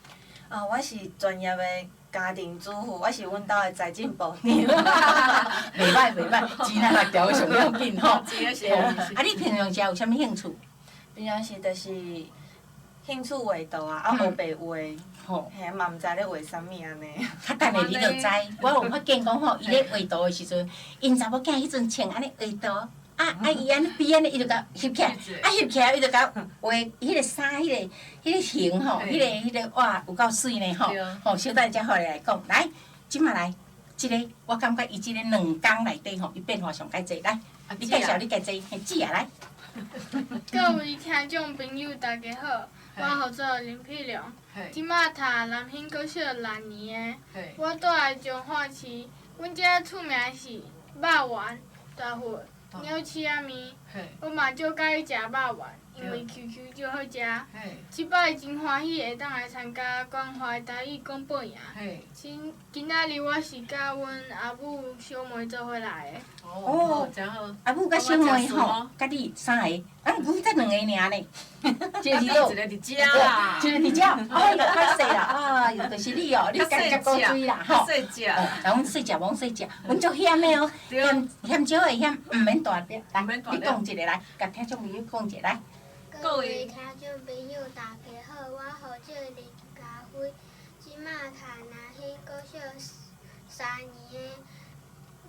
啊，我是專業的家庭主婦，我是阮兜的財政部長。袂歹袂歹，錢若來調上要緊吼。啊，你平常時有啥物興趣？平常時就是興趣畫圖啊，啊烏白畫，嘿，嘛毋知咧畫啥物按呢。較等下你就知，我有發現講吼，伊咧畫圖的時陣，𪜶查某囝彼陣穿按呢畫圖。啊啊！伊按呢比按呢，伊就共翕起來，啊翕起來，伊就共畫彼個衫，彼个彼个型吼，彼个彼个哇，有夠媠呢吼！吼，小等才予伊來講，來，這馬來，這个我感覺伊這个兩工內底吼，伊變化上較濟。來，你介紹你家己，嘿，姊仔來。各位聽眾朋友，大家好，我號做林佩良，這馬讀南興國小六年的，我住佇彰化市，阮遮出名是肉圓、大份。鳥鼠仔麵，我嘛足佮意食肉圓，因為 Q Q 足好食。這擺真歡喜會當來參加關懷台語廣播營。今今仔日我是佮阮阿母小妹做伙來的。哦，阿母佮小妹吼，佮你三个，啊，毋過才兩個爾呢。一个佇佗？一个佇遮啦。一個佇遮，哎喲，歹勢啦，哎喲，就是你哦，你家己較古錐啦，吼。細隻。來，阮細隻，阮細隻，阮足險的哦，嫌嫌少會嫌，毋免大粒。來，你講一个來，共聽眾朋友講一个來。各位聽眾朋友，大家好，我號做林家輝，這馬讀南興國小三年的，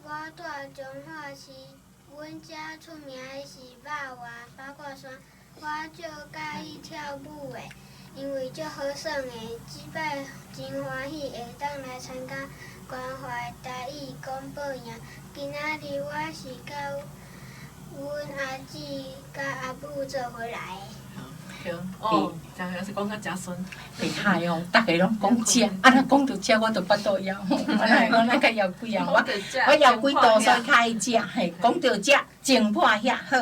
我住彰化市，阮遮出名的是肉圓、八卦山。我足佮意跳舞的，因為足好耍的。這擺真歡喜會當來參加關懷台語廣播營。今仔日我是佮阮阿姊佮阿母做伙來的。對，哦，真係是講甲誠順。厲害哦，逐个攏講食，啊若講著食，我就腹肚枵吼。我若講咱較枵鬼啊，我我枵幾度，所以較愛食。嘿，講著食，真破遐好。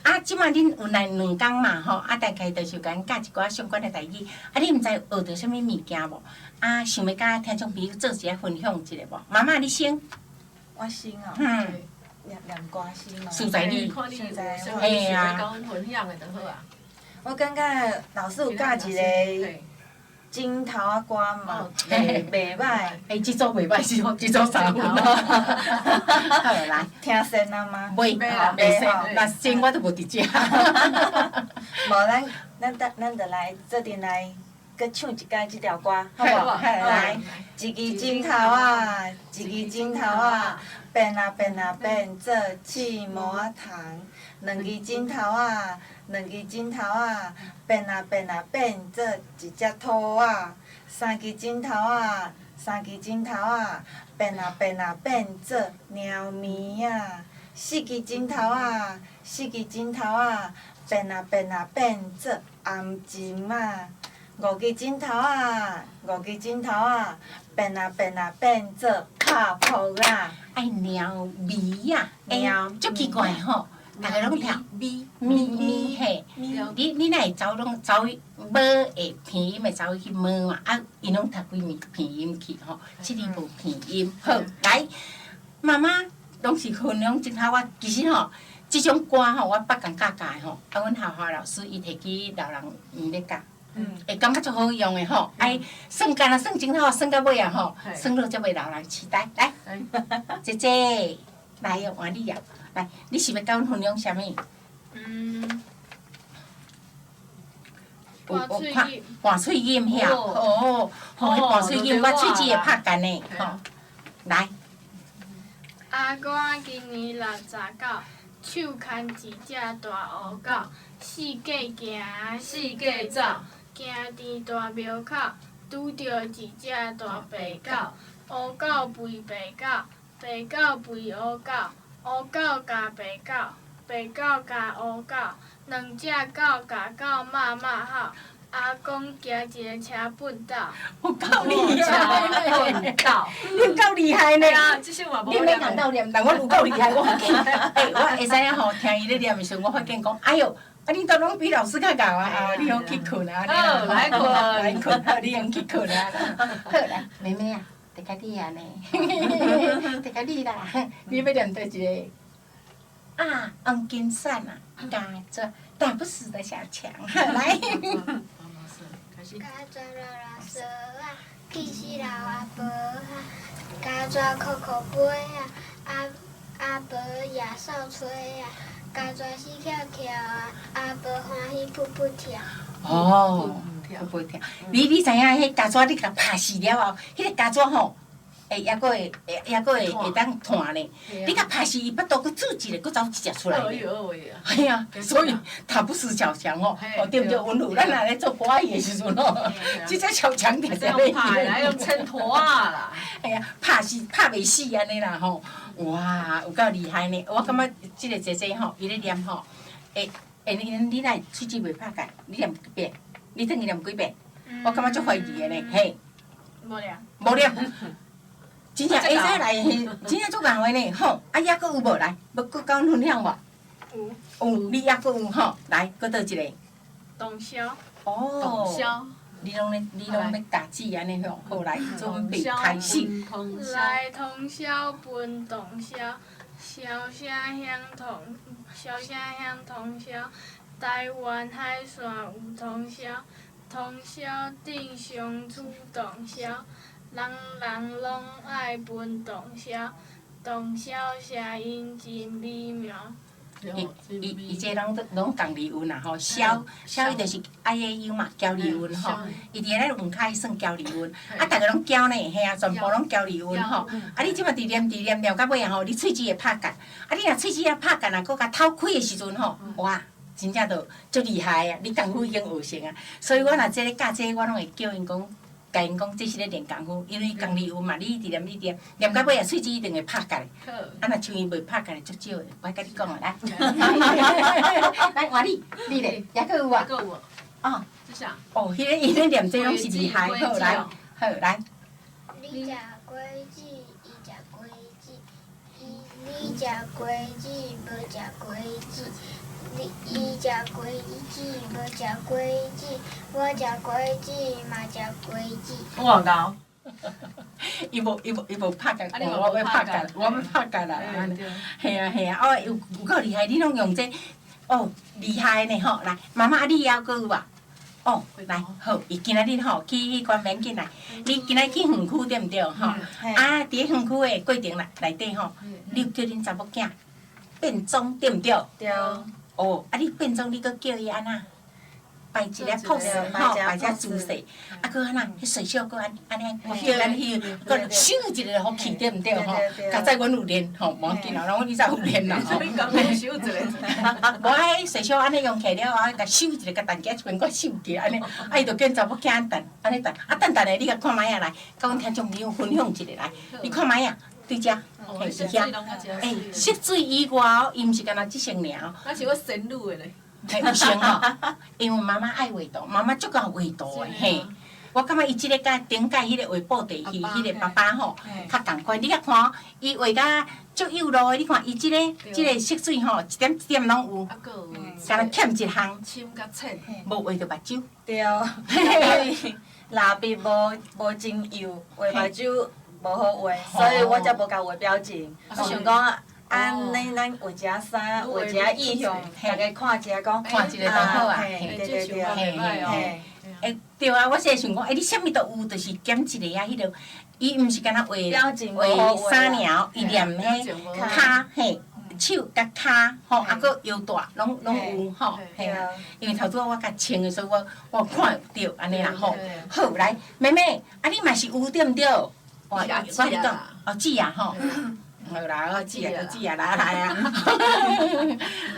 啊，這馬恁有來兩工嘛吼，啊，大概就是共𪜶教一寡相關的台語。啊，你毋知學著啥物物件無？啊，想欲佮聽眾朋友做一下分享一下無？媽媽，你先。我先哦。嗯。念念歌詩嘛。實在你。實在。嘿啊。想欲分享的就好啊。我感覺老師有教一个枕頭仔歌嘛，袂袂歹。欸，這組袂歹，這組這組三分。好來。聽先啊嗎？袂，袂先，若先我都無佇遮。無，咱咱咱咱就來做陣來閣唱一擺這條歌，好無？好，來。一支指頭仔，一支指頭仔，變啊變啊變做刺毛仔蟲。兩支指頭仔，兩支指頭仔，變啊變啊變做一隻兔仔。三支指頭仔，三支指頭仔，變啊變啊變做貓咪仔。四支指頭仔，四支指頭仔，變啊變啊變做頷針仔。五支指頭仔，五支指頭仔，變啊變啊變做拍噗仔。愛貓咪仔，欸，足奇怪吼，逐个攏聽咪咪咪嘿，你若會走攏走去無會拼音會走去摸嘛？啊，𪜶攏讀幾暝拼音去吼，這裡無拼音。好，來，媽媽攏是分享指頭仔，其實吼，這種歌吼，我捌共教教的吼，啊，阮校校老師伊提去老人院咧教。會感覺足好用的吼，愛算干焦算指頭，算到尾啊吼，算落才袂老人痴呆。來，姐姐，來哦，換你啊，來，你是欲佮阮分享啥物？嗯。盤喙音。盤喙音遐，哦，吼，彼盤喙音，我喙齒會拍結呢，吼，來。阿我今年69，手牽一隻大烏狗，四界行，四界走。行佇大廟口，拄著一隻大白狗，烏狗吠白狗，白狗吠烏狗，烏狗咬白狗，白狗咬烏狗，兩隻狗咬到罵罵吼，阿公騎一个車畚斗。有夠厲害呢！你有夠厲害呢！你免共鬥念，但我有夠厲害，我發現，欸，我會使吼聽伊咧念的時陣，我發現講，哎喲！啊！你都攏比老師較𠢕啊！啊，你好去睏啊！好，來睏，來睏，好，你用去睏啊！好來，妹妹啊，就共你啊呢，就共你啦！你欲念佗一个？啊，黃金傘啊，加做打不死的小強，好來。加做拉拉蛇啊，氣死老阿婆啊！加做扣扣杯啊，阿阿婆也掃吹啊！加做死翘翹啊，阿婆歡喜噗噗跳。哦，噗噗跳。你知影彼膠紙你共拍死了後，彼个膠紙吼，會猶閣會，猶閣會會當彈呢。你共拍死，伊腹肚閣蛀一个，閣走一隻出來。嘿啊，所以打不死小強哦，對毋對？溫如，咱若咧做歌仔戲的時陣吼，這隻小強定定咧拍來用秤砣仔啦。嘿啊，拍死拍袂死按呢啦吼。哇，有夠厲害呢！我感覺這個姐姐吼，伊咧念吼，會會你若喙齒袂拍結，你念幾遍？你轉去念幾遍？我感覺足懷疑的呢，嘿。無念。無念。真正會使來，真正足𠢕的呢，吼！啊，猶閣有無來？欲閣佮阮分享無？有。有，你猶閣有吼？來，閣佗一个。洞簫。哦。洞簫。你攏咧，你攏欲教字按呢吼？好，來，準備開始。來通宵分洞簫，簫聲響通，簫聲響通宵。台灣海線有通簫，通簫頂上出洞簫，人人攏愛分洞簫，洞簫聲音真美妙。伊伊伊這攏攏仝字韻啦吼，簫簫伊就是愛的音嘛，交字韻吼。伊佇咧咱門口伊算交字韻，啊，逐个攏交呢，嘿啊，全部攏交字韻吼。啊，你這擺佇念佇念念到尾啊吼，你喙齒會拍結，啊，你若喙齒仔拍結，若閣共透開的時陣吼，哇，真正就足厲害啊！你功夫已經學成啊，所以我若這个教這個，我攏會叫𪜶講。共𪜶講，這是咧練功夫，因為仝字韻嘛，你一直念，一直念，念到尾啊，喙齒一定會拍結的。啊，若像伊袂拍結的，足少的，我共你講啊，來，來換你，你咧，猶閣有無？猶閣有。哦。這啥？哦，彼個伊咧念這攏是厲害，好來，好來。你食果子，伊食果子，伊你食果子，無食果子。你伊食果子，無食果子，我食果子，嘛食果子。我𠢕。伊無伊無伊無拍結，我欲拍結，我欲拍結啦。嘿啊嘿啊，哦有有夠厲害，你攏用這個，哦厲害呢吼！來，媽媽啊，你猶閣有無？哦，來好，伊今仔日吼去彼關免緊來，你今仔去園區對毋對吼？啊，佇園區的過程內內底吼，你有叫恁查某囝變裝對毋對？對。哦，啊！你變裝，你閣叫伊按怎？擺一个 pose 吼，擺一個姿勢，啊，閣按怎？彼水袖閣按按呢，叫咱去，閣咻一个予去，對毋對吼？佳哉阮有練吼，無要緊啦，阮以前有練啦吼。你講咻一个，無啊，彼水袖按呢用起了後，共咻一个，共彈起一邊閣咻起按呢，啊伊就叫查某囝按等，按呢等，啊等等咧，你共看覓仔來，共阮聽眾朋友分享一下來，你看覓仔，對遮，嘿，佇遐，欸，色水以外哦，伊毋是干焦這層爾哦。那是我仙女的咧。嘿，有成吼，因為媽媽愛畫圖，媽媽足𠢕畫圖的嘿。我感覺伊這個佮頂擺彼個畫布袋戲彼個爸爸吼，較仝款。你較看，伊畫甲足幼路的，你看伊這個這個色水吼，一點一點攏有，敢若欠一項。深佮淺。無畫著目睭。對，因為蠟筆無無真幼，畫目睭無好畫，所以我才無共畫表情。我想講。按呢，咱畫一下衫，畫一下意象，大家看一下講，看一下就好啊。嘿，對對對，嘿，欸，對啊，我是會想講，欸，你啥物都有，就是減一个啊，彼個，伊毋是干焦畫畫衫爾，伊連彼跤嘿手佮跤吼，啊閣腰帶攏攏有吼，嘿啊。因為頭拄仔我共穿的，所以我我有看著按呢啦吼。好，來，妹妹，啊你嘛是有對毋對？我我共你講，哦，姊啊吼。好啦，我姊啊，姊啊，來來啊！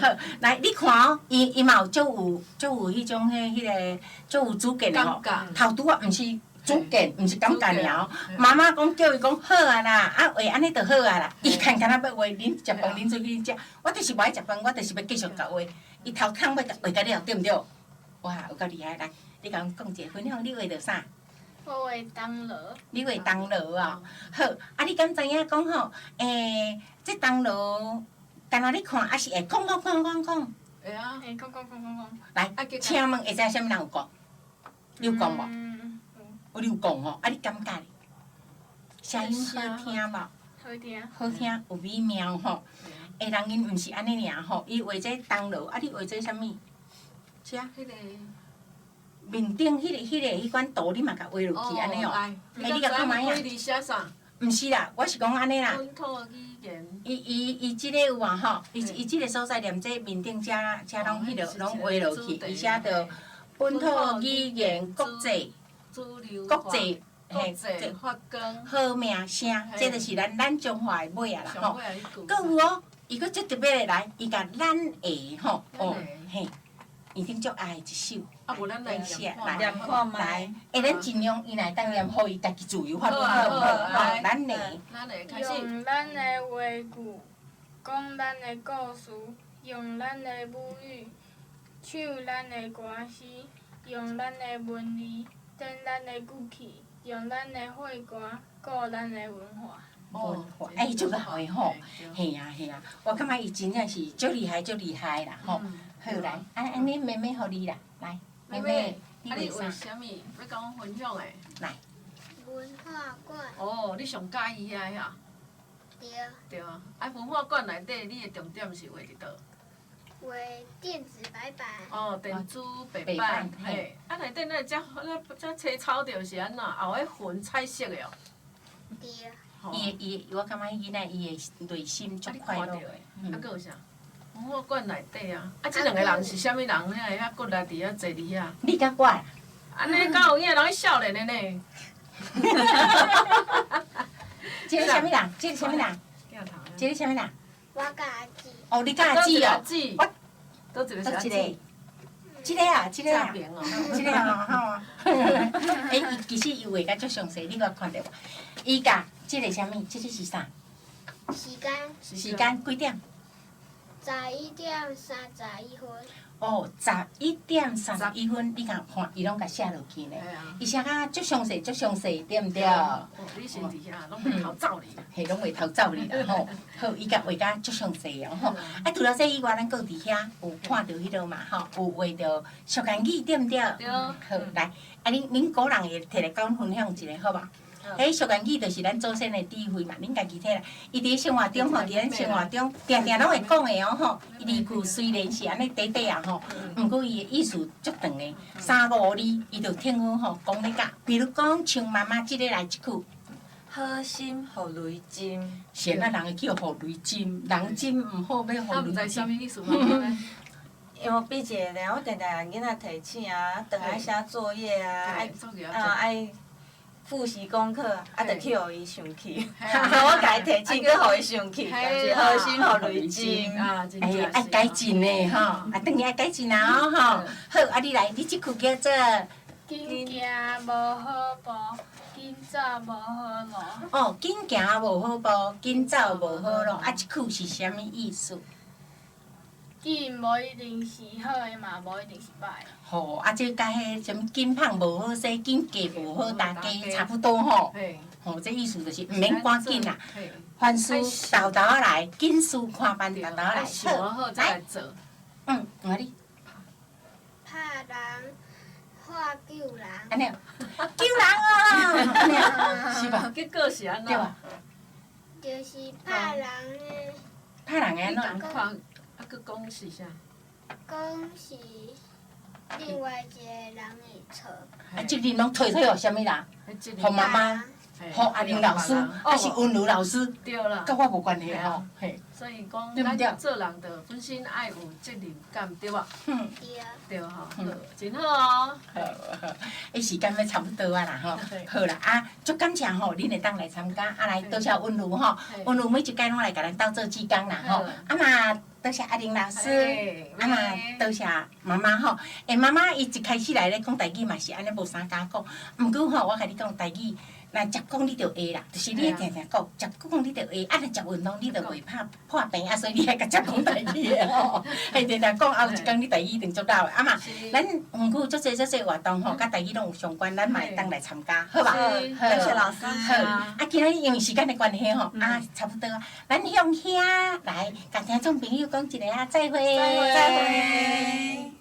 好，來你看哦，伊伊嘛有足有足有彼種彼彼个足有主見的吼。頭拄仔毋是主見，毋是感覺爾哦。媽媽講叫伊講好啊啦，啊畫按呢就好啊啦。伊牽敢若欲畫，恁食飯恁做去食，我就是無愛食飯，我就是欲繼續共畫。伊頭空欲畫甲了，對毋對？哇，有夠厲害！來，你共阮講一下分享，你畫著啥？我畫銅鑼。你畫銅鑼哦，好，啊，你敢知影講吼？欸，這銅鑼，敢若你看，抑是會空空空空空。會啊。會空空空空空。來，請問會知啥物人有講？你有講無？有，你有講吼，啊，你感覺咧？聲音好聽無？好聽。好聽，有美妙吼。欸，人𪜶毋是按呢爾吼，伊畫這銅鑼，啊，你畫這啥物？啥？彼个。面頂彼個、彼個、彼款圖，你嘛共畫落去按呢哦？欸，你共看覓仔？毋是啦，我是講按呢啦。伊伊伊這個有啊吼，伊伊這個所在連這面頂遮遮攏彼落攏畫落去，伊寫著本土語言國際國際嘿，好名聲，這就是咱咱中華的尾仔啦吼。閣有哦，伊閣足特別的來，伊共咱的吼哦嘿。伊頂足愛的一首，啊無咱來念來念看覓，欸，咱盡量伊若會當念，予伊家己自由發揮好無？好，咱的。用咱的話語，講咱的故事，用咱的母語，唱咱的歌詩，用咱的文字，展咱的骨氣，用咱的血汗，顧咱的文化。文化，欸，足𠢕的吼，嘿啊嘿啊，我感覺伊真正是足厲害足厲害啦吼。好來，啊按呢妹妹予你啦，來，妹妹，啊你畫啥物？欲共阮分享的？來。文化館。哦，你上佮意遐个？對。對啊，啊文化館內底，你的重點是畫佇佗？畫電子白板。哦，電子白板，嘿，啊內底咱遮咱遮青草著是按怎？後彼雲彩色的哦。對。伊的伊，我感覺囡仔伊的內心足快樂的。啊，閣有啥？文化館內底啊，啊，這兩個人是啥物人？遐會遐骨力佇遐坐佇遐。你佮我。按呢敢有影，人少年的呢。這个啥物人？這个啥物人？這个啥物人？我佮阿姊。哦，你佮阿姊哦。我。佗一個是阿姊？這个啊，這個啊，這個啊，吼。欸，伊其實伊畫甲足詳細，你有看著無？伊共這个啥物？這个是啥？時間。時間幾點？11點31分。哦，11點31分，你共看，伊攏共寫落去呢。伊寫甲足詳細，足詳細，對毋對？哦，你先佇遐，攏袂偷走哩。嘿，攏袂偷走哩啦吼。好，伊共畫甲足詳細哦吼。啊，除了這以外，咱閣佇遐有看著彼落嘛吼，有畫著小干語，對毋對？對。好，來，啊，恁恁古人會摕來共阮分享一下，好無？彼小干語就是咱祖先的智慧嘛，恁家己摕來。伊佇生活中吼，佇咱生活中，定定攏會講的哦吼。伊字句雖然是按呢短短仔吼，毋過伊的意思足長的。三五字，伊就聽好吼，講咧甲。比如講，像媽媽這个來一句。好心予雷針。是按怎人會去予雷針？人針毋好，欲予雷針。啥物意思？因为比一个尔，我定定共囡仔提醒啊，转来写作业啊，爱啊爱复习功课，啊，就去予伊生气。所以我共伊提醒，阁予伊生气，就是好心予雷震。欸，爱改进的吼，啊，转去爱改进啊吼。好，啊你来，你这句叫做。紧行无好步，紧走无好路。哦，紧行无好步，紧走无好路。啊，这句是啥物意思？紧无一定是好的嘛，无一定是歹的。吼，啊，这佮彼啥物紧麭无好势，紧嫁无好大家差不多吼。吼，这意思就是毋免赶紧啦，凡事沓沓仔来，紧事看慢，沓沓仔来。好，来。嗯，换你。拍人，喝救人。按呢？救人哦！按呢？是吧？结果是按怎？对吧？就是拍人的。拍人的按怎？啊，阁讲是啥？讲是另外一个人的错。啊，责任攏推推予啥物人？予妈妈，予阿玲老师，抑是温如老师？对啦。佮我无关系吼，嘿。所以讲，咱做人就本身爱有责任感，对无？嗯。对。对吼，好，真好哦。好，好，欸，时间欲差不多啊啦吼。好啦，啊，足感谢吼，恁会当来参加，啊来多谢温如吼，温如每一届拢来共咱斗做志工啦吼，啊嘛。多谢阿玲老师，啊嘛多谢妈妈吼。欸，妈妈伊一开始来咧讲台语嘛是按呢无啥敢讲，毋过吼，我共你讲台语，若捷讲你就会啦，就是你定定讲，捷讲你就会，啊若捷运动你就袂怕破病啊，所以你爱共捷讲台语的吼。嘿，定定讲，啊有一工你台语一定足老的，啊嘛，咱园区足济足济活动吼，佮台语拢有相关，咱嘛会当来参加，好吧？好，谢谢老师。好，啊，今仔日因为时间的关系吼，啊，差不多，咱向遐来，共听众朋友讲一下啊，再会。再会。